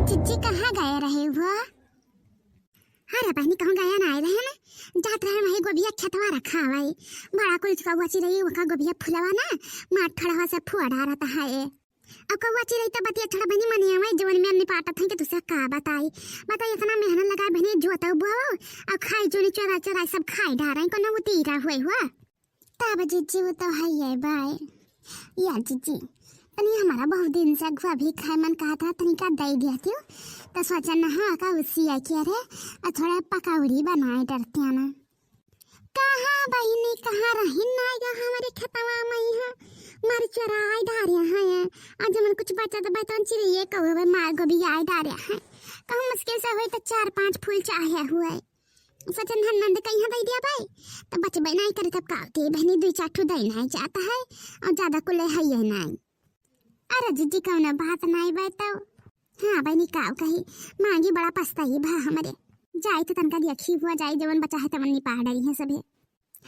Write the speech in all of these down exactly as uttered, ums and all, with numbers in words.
जिज्जी कहाँ गए रहे हो? अरे बहिनी, कहूँ गया ना रहे ना, जात रहे वही गोभिया खेतवा रखा हवाई, बड़ा कुल कौआ चिरई ओका गोभिया फुलवा ना मार ठड़वा से फुआ डारत है। अब कौआ चिरई तो बतिया छोड़ा बहिनी, मने आवे जवन में निपाटत है कि तुसे का बताई, बताई इतना मेहनत लगाए बहिनी, जोतौ बोवौ, अब खाई चुनी चोरा चोरा सब खाई डारे, कोनो उतीरा हुए हुआ। तब जिज्जी वो तो है ये बाय। या जिज्जी, तनी हमारा बहुत दिन से गोभी खाए मन कहत रहा, तनी का दे दिया तू, तो सोचा ना हाँ का उसी है क्या रे, और थोड़ा पकौड़ी बनाए डरते हैं ना। कहाँ बहिनी, कहाँ रही ना या हमारे खेतवा में यहाँ मार चोराए डारे हैं, आज मन कुछ बचा तो बतन चिड़िए कौवे मार गोभी आए डारे हैं, कहूँ मुश्किल से हुई तो चार पांच फूल चाहे हुए। सचिन हन नंद कहीं दे दिया भाई, तब बचबे नहीं करे, तब का होती है बहनी, दुई चार ठो दे नहीं जाता है, और ज्यादा कुले है ये नहीं। अरे जिज्जी, कौनो बात नहीं बाय तो। हाँ बहनी, का कही, मांगी बड़ा पछताई भा हमरे। जाई तो तनका देखी हुआ जाई, जवन बचा है तवन निपाह डरी है सभे।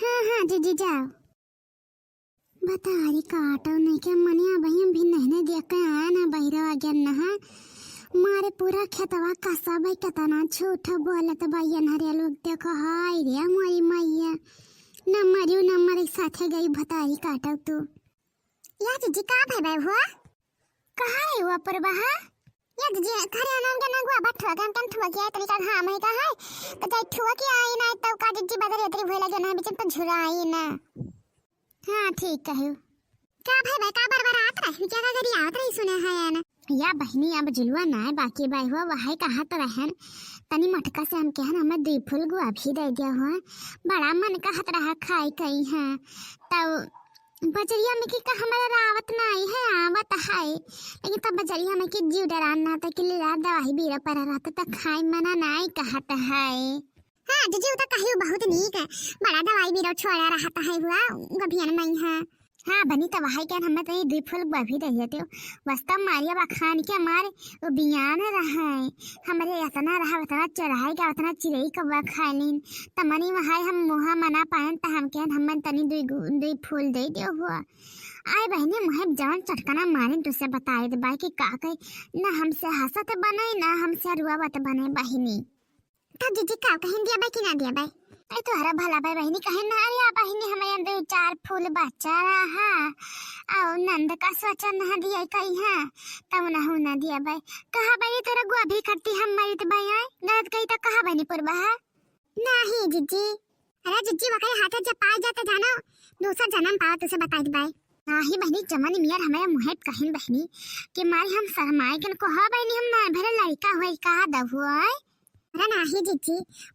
हाँ हाँ जिज्जी जाओ। बतारी काटो नहीं के मनिया बहिन भी नहने देख के आया ना बहिरवा गया नहा। मारे पूरा खेतवा कसा भाई, कितना झूठ बोलत बा ये नहरिया लोग। देखो हाय रे मोरी मैया, न मरियो न मरे साथे गई। बतारी काटो तू। या जिज्जी का भाई भाई हुआ? कहाँ है वो परबहा? या जिज्जी, खरे नाम के ना गुआ बठुआ के हम ठुआ किया तनी का घाम है का है? तो जाई ठुआ किया आई ना, तो का जिज्जी बदर एतरी भोला जो ना बिचन तो झुरा आई ना। हाँ, ठीक कहू। का भाई भाई, का बरबरात रही, क्या का गरियावत रही सुने है ना? या बहिनी, अब जुलुआ नाय बाकी बाय हुआ, वहाई कहत रहन, तनी मोटका से हम कहन, हमें दुई फूल गोभी दे दिया हुआ, बड़ा मन कहत रहा खाए कहीं है। तब बजरिया में कि का हमारे रावत नाई है, आवत है, लेकिन तब बजरिया में कि जीव डरान ना था कि लीला दवाई बीरा पर रहता तो खाए मना नाई कहत है। हाँ, जिज्जी, उ तो कहियो बहुत नीक है। बड़ा दवाई बीरो छोड़ा रहत है हुआ, गोभियन में है। हाँ, बनी तो वही के हमें तो ये दुई फूल गोभी दे देते हो। बस तब मारिया बखान के मारे, वो बियान रहा है। हमरे इतना रहा, उतना चढ़ाई का, उतना चिरई कौआ खा लीन। तमनी वहाई हम मुहा मना पाएन, त हम कहन, हमें तनी दुई गु-, दुई फूल दे दियो हुआ। आए बहनी, मुहे जवन चटकना मारिन, तुसे बताए दे बाई कि का कही। न हमसे हंसत बने, न हमसे रुआवत बने बहनी। तब जिज्जी का कहिन, दिया बाई कि ना दिया बाई? अरे तोहरा भला बाई बहिनी, कहिन ना, अरे आ बहिनी, हमें यहाँ दो चार फूल बचा रहा, और नंद का सोचा ना दिया कही है, तब ना हो ना दिया बाई। कहा बहिनी तोरा गोभी खट्टी हम मरित बाई आए, गलत कही तो कहा बहिनी पुरबहा? नहीं जिज्जी। अरे जिज्जी, वकरे हाथे जब पाए जाते जानो, दूसरा जन्म पाओ तुसे बताई बाई। नाही बहिनी, जमन मियर हमारे मुहेत कहिन बहिनी, कि मारे हम शर्माए के न कहा बहिनी, हम ना भरे लड़का हुए का दहुआए। अरे नाही जिज्जी,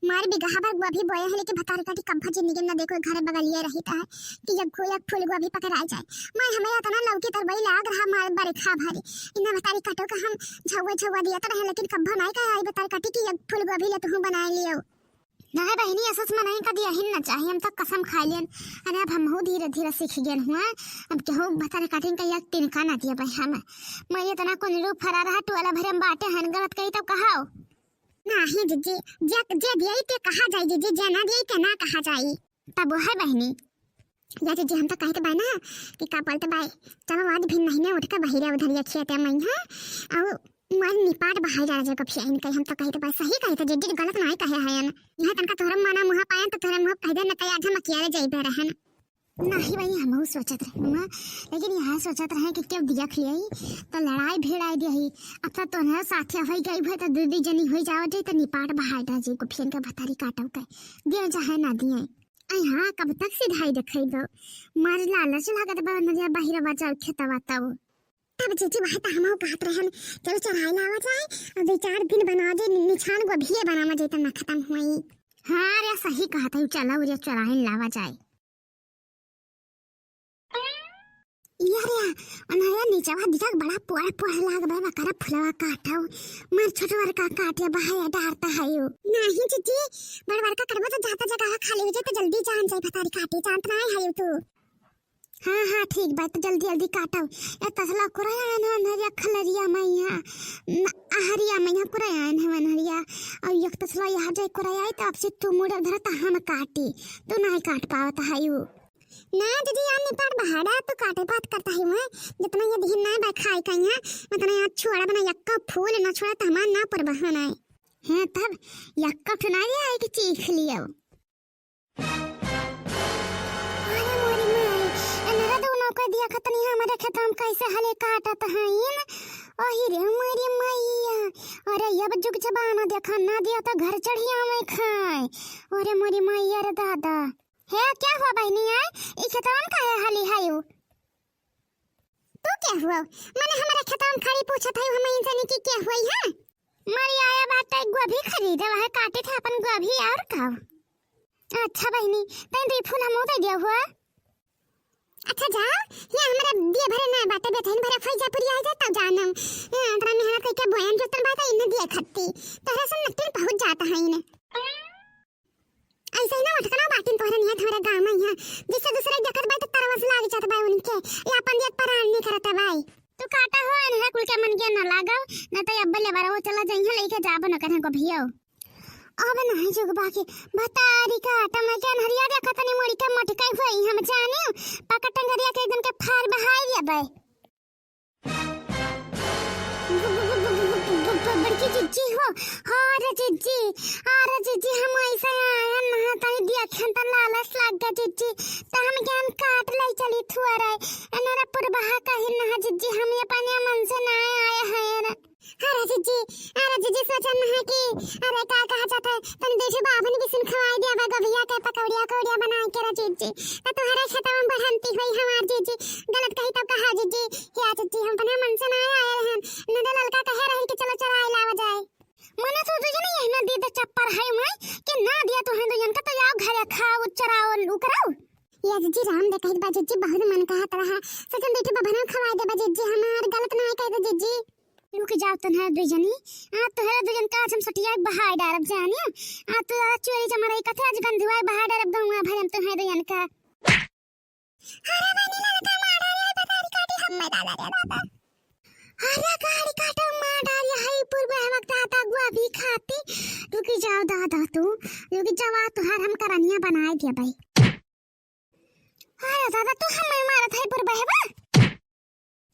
मार बिगहा भर गोभी बोए है, लेकिन भतार काटी कब्बा जिंदगी में ना देखो, घर बगलिए रहित है कि एक फू-, एक फूल गोभी पकड़ाए जाए। मार हमें इतना लौकी तरबई लाग रहा मार बरखा भरी। इन्ना भतारी काटो का हम झौवा झौवा दिया तो रहे, लेकिन कब्बा नाई कहा आई भतार काटी कि एक फूल गोभी ले तुहूँ बनाए लियो। नाही बहिनी, असस मनई का दिया ही ना चाहिए, हम तो कसम खा लेन। अरे अब हमहू धीरे धीरे सीख गेन हुआ, अब केहू भतार काटिन का एक तिनका ना दिया भाई हम। मैं इतना कुंजरू फरा रहा, टोला भरे में बाटे हन, गलत कही तब कहाओ। नाही जिज्जी, जे, जे दियई ते कहा जाई जिज्जी, जे ना दियई ते ना कहा जाई। तब वो है बहिनी। या जिज्जी, हम तो कहते बाय ना कि का बोलते बाय, चलो आज भी महीने उठ के बहिरे उधर ये खेते में है, और मन निपाट बहाई जा रहा कभी आइन कहीं, हम तो कहते बाय, सही कहते जिज्जी, गलत ना कहे हैं। यहाँ तनका तोहरा मना मुहा पायन तो तोहरा मुहा कह दे न कहीं आज हम अकेले जाई पे रहन। नाही भाई, हमहू सोचत रहे हुआ, लेकिन यहाँ सोचत रहे कि केहू दिया खियाई तो लड़ाई भिड़ाई दिया ही। अब तो तोहरे साथे होई गई भई तो दू दू जनी होई जाओ जे तो निपाट बहाई जा जी को फेन के भतारी काटो के दियो चाहे ना दियो। आई हाँ, कब तक सिधाई देखाई दो, मार लालच लागत बा नरिया बाहिर बचाओ खेतवा तब। तब जीजी वहाँ तो हमहू कहत रहन, चलो चढ़ाई लावा जाए और दो चार दिन बना जे नि-, निछान गोभिये बनावा जाए तो ना खत्म हुई। हाँ रे, सही कहत है, चलो रे चढ़ाई लावा जाए। ये रे, अनहरिया नीचवा दिखा बड़ा पोर पोर लाग बा, बकरा फुलवा काटो। मार छोटवर का काटे बहाया डारता है यू। नहीं जीजी, बड़वर का करबो तो जाता जगह खाली हो जाए तो जल्दी जान जाए भतारी काटे, जानत ना है यू तू। हाँ हाँ ठीक बा, तो जल्दी जल्दी काटो। ए तसला कुराया है ना अनहरिया खलरिया मैया, न, अहरिया मैया कुराया है ना अनहरिया। और एक तसला यहाँ जाए कुराया है तो आपसे तू मुड़े धरता हम काटी, तू नहीं काट पावत है यू। ना जीजी, यार निपाट बहाड़ा तो काटे बात करता ही मैं, जितना ये दिहिन ना बा खाए का यहाँ, उतना यार छोड़ा बना यक्का फूल ना छोड़ा तो हमार ना परवाह ना है। हैं तब यक्का ठुना दिया है कि चीख लियो। अरे मोरी माई, एनरा दोनों को दिया खतनी हमरे खेतवा में कैसे हले काटत हईन। ओही रे मोरी मैया, अरे अब जुग जमाना देखा ना दिया तो घर चढ़ी आवे खाए। अरे मोरी मैया रे दादा। हे, क्या हुआ बहिनी आय? ई खेतवा में काहे हाली हायू? तू क्या हुआ? मने हमारे खेतवा में खड़ी पूछत है, हम इनसे नहीं कि क्या हुई है? मरी आया बात है, गोभी खरीदे वह काटे थे अपन गोभी और का। अच्छा बहिनी, तैं दो फूल हमो दे दिया हुआ। अच्छा जाओ, ये हमारा दिए भरे ना बाटे, बेथइन भरे फैजा पूरी आ जाता जानम। हाँ, तरा मेहनत करके बोयन जोतन बात है, इन्हें दिए खत्ती। तोहरा से नकटिन पहुँच जाता है इन्हें। ऐसे ही ना उठकना बाटिन तोहरे नियत हमरे गाँव में यहाँ, जिससे दूसरे देखत बाई तो तरवस लाग जात बाई उनके, या अपन दियत परान नहीं करत बाई। तू काटा हो, इन्हें कुल के मन के ना लागव, ना तो अब्बे ले बारा वो चला जाइए लेके जाबो न करें को भियो। अब नहीं जुग बाकी, भतारी काटा मैं के अनहरिया देखा तनी मुड़ी के मटकाई हुई हम जानियो, पकड़ टंगरिया के एकदम के फार बहाई दिया बाई। बड़की जिज्जी हो, हाँ रे जिज्जी, अरे जिज्जी, हम ऐसे आयन ना, तनी दिया खेन त लालच लाग गया जिज्जी, त हम ज्ञान काट ले चली थुआ रे, एनरा पुरबहा कहिन ना जिज्जी, हम ये अपने मन से ना आए हैं रे। अरे जिज्जी, अरे जिज्जी, सोचन ना कि, अरे का कहा जाता है, तनी देखे बाबन बिसिन खवाई दिया बा गोभिया के पकौड़िया कौड़िया बनाए के रे जिज्जी, त तोहरे खेतवा में बढ़ंती हुई हमार जिज्जी, गलत कही तब कहा जिज्जी, या जिज्जी, हम अपने मन से ना आए रहन। नंद ललका कहे रही कि चलो चराई लावा जाए। मने तो दुजने यही ना दे दे चप्पर है मैं कि ना दिया तो है दुजन का तो आओ घरे खाओ चराओ उकराओ। या जिज्जी राम दे कहित बा जिज्जी बहुत मन कहत रहा। सचन बैठे बभना खवाए दे बा जिज्जी हमार गलत ना है कह दे जिज्जी। रुक जाओ तन्हा दुजनी। आ तोहरा दुजन का आज हम सटिया के बहाई डारब जानियो। आ तो चोरी चमराई कथे आज गंधुआ बहाई डारब गहुआ भरम तोहरा दुजन का। अरे बहिनी, ललका मार डारे है, बतारी काटी हम्मे दादा रे दादा। अरे गाड़ी काटो मार डारे है, पूर्व हवक दादा गुआ भी खाती। रुकी जाओ दादा तू, रुकी जाओ, आ तुहार हम करनिया बनाए दिया भाई। अरे दादा तू हम्मे मारत है पूर्व हवा।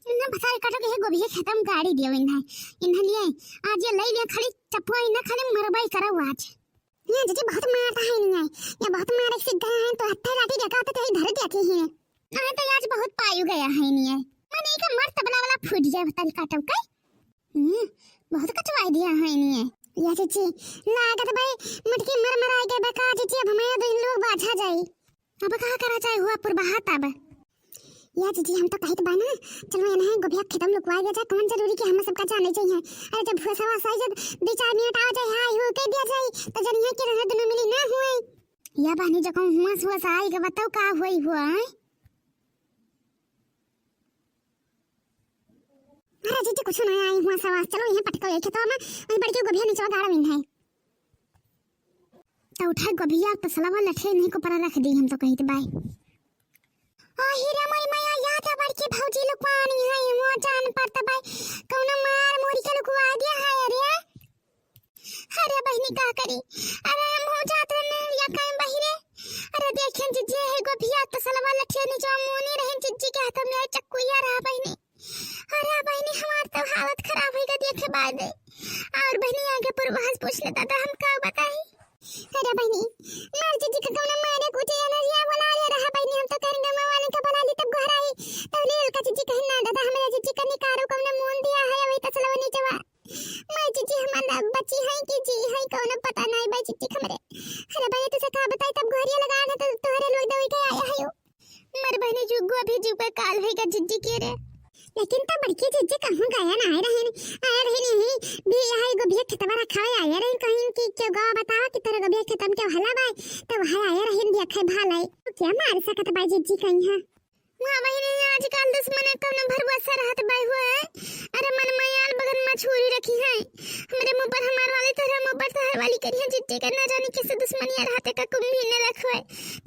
इन्हें बतारी काटो के हे गोभी खेतम गाड़ी दियो इन्हें, इन्हें लिए आज ये ले लिए खाली चप्पो इन्हें खाली मरबाई करो आज। ये जिज्जी बहुत मारता है नहीं है, ये बहुत मारे सीख गया है तो हत्था लाठी देखा तो तेरी धर दिया थी है। नहीं तो आज बहुत पायु गया है नहीं है। मने का मर तबला वाला फूट गया बतारी काटो के। हम्म, बहुत कचवाई दिया है नहीं है। ये जिज्जी लागत भाई मटकी मर मराई के बका जिज्जी अब हमें दो लोग बाझा जाई। अब कहा करा जाए हुआ पुरबहा तब। या जिज्जी हम तो कहित बा ना, चलो ये नहीं गोभिया खेतम लुकवाए दिया जाए, कौन जरूरी कि हम सबका जाने चाहिए। अरे जब भूसा वासा आई जब दो चार मिनट आ जाए, हाय हो कह दिया जाए, तो जनिए कि रहे दोनों मिली ना हुए। या बहनी जब हुआ सुआ सा आई के बताओ का हुई हुआ है? अरे जिज्जी कुछ नहीं आई हुआ सवास, चलो यहाँ पटको ये खेतवा में, वहीं बड़की गोभिया निचवा गाड़ा में है। तो उठा गोभिया तसलवा लठे नहीं को परा रख दी हम तो कहित बाय। आ हीरा मोरी मैया याद है बड़की भौजी लुकवानी है वो जान पड़त बाय। कौनो मार मोरी के लुकवा दिया है अरे। अरे बहिनी का करी। अरे हम हो जात रहने या कहीं बहिरे। अरे देखें जिज्जी है गोभिया तसलवा लठे नहीं जो मोनी रहे जिज्जी के हाथ में चक्कू या रहा बहिनी। अरे बहिनी हमार तो हालत खराब होइगा देखे बाद। और बहिनी आगे पूर्वाज पूछ ले दादा हम का बताई। अरे बहिनी मार जिज्जी का कौनो मारे कूटे या नरिया बोला रे रहा बहिनी हम तो करेंगे माँ वाले का बुला ली तब घर आई। तब ले का जिज्जी कहे ना दादा हमारे जिज्जी का निकारो कौनो मोन दिया है अभी तसलवा नीचे वा। माई जिज्जी हमार ना बची है कि जी है कौनो पता नहीं बा जिज्जी हमरे। अरे भैया तुझे का बताई तब गोहरिया लगा ना तो तोहरे लोग दवाई के आया है यो। मर बहनी जुगो अभी जुग पे काल होइगा जिज्जी के रे। लेकिन तो बड़की जिज्जी कहूँ गया ना आए रहे नहीं, आए रहे नहीं भी यहाँ एगो बिया खेतवा रखावे आए रहे कहीं कि क्यों गवा बतावा कि तेरे गो बिया खेतम के हला बाय तो वह आए रहे देखे भालाई तो क्या मार सकत बाय जिज्जी कहीं है। वाह बहिनी, आजकल दुश्मन कौनो भरोसा रहत बाय हुए। अरे मन में आल बगन मछूरी रखी है। हमरे मुँह पर हमार वाली तोहरे मुँह पर तोहर वाली करिहे जिज्जी के ना जानी कैसे दुश्मनिया रहते का कुंभी ने रखवे।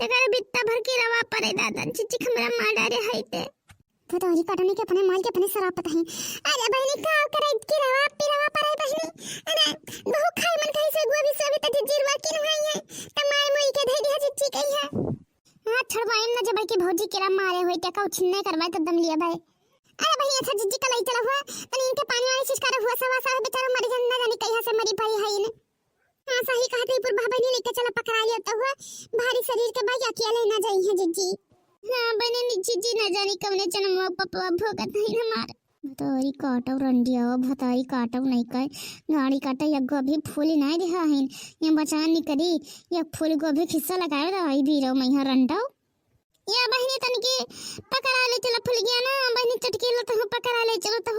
तेकर बित्ता भर के रवा परे दादा जिज्जी हमरा मार डारे है ते। तो तोहरी कटनी के अपने माल के अपने सराप पता है। अरे बहिनी का करे की रवा पी रवा परे बहिनी। अरे बहु खाई मन कहीं से गुआ भी सोबी त जिज्जी रुआ की नहीं है। त मार मुई के धई दिया जिज्जी कही है। हाँ, छोड़वाइम ना जब की और छिन्ने करवाए तो दम लिया भाई। अरे भाई, अच्छा जिज्जी का लई चला हुआ, तनी इनके पानी वानी सिसकारा हुआ, सवा सा बेचारा मरी जान, ना जानी कहिया से मरी पड़ी है इन्हें। हाँ, सही कहत है, पुरबा बहिनी लेके चला पकड़ा लिया तो हुआ, भारी शरीर के भाई अकेले ना जाई है जिज्जी। हाँ बहिनी, जिज्जी ना जानी कौने जन्म में पपवा भोगत है हमार। भतारी काटो रंडिया, भतारी काटो नहीं कहे, गाड़ी काटे, यग्गो अभी फूली नहीं रहा है, ये बचान नहीं करी, ये फूल को अभी खिस्सा लगाए रहा है, बीरो में यहाँ रंडो। या बहिनी तनकी पकड़ा ले चलो फुलगिया ना, बहिनी चटकी लो तो पकड़ा ले चलो तो।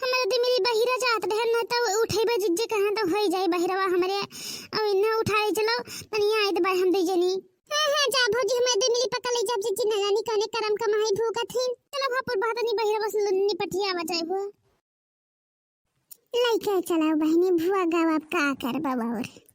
हमारे दिमिली बहिरा जात रहे ना तो उठेबे जिज्जे कहाँ तो होई जाए बहिरवा हमरे। अब इन्हें उठा ले चलो, तनी आए तो भाई हम दे जनी। हाँ, हाँ, जा भौजी, हमारे दिमिली पकड़ ले जा जिज्जी, ना जानी कौने करम कमाई भूगत हिन। चलो भापुर बहुत नहीं बहिरवा से निपटिया बचाए हुआ। लइके चलाओ बहिनी, भुआ गाँव अब का करबा और।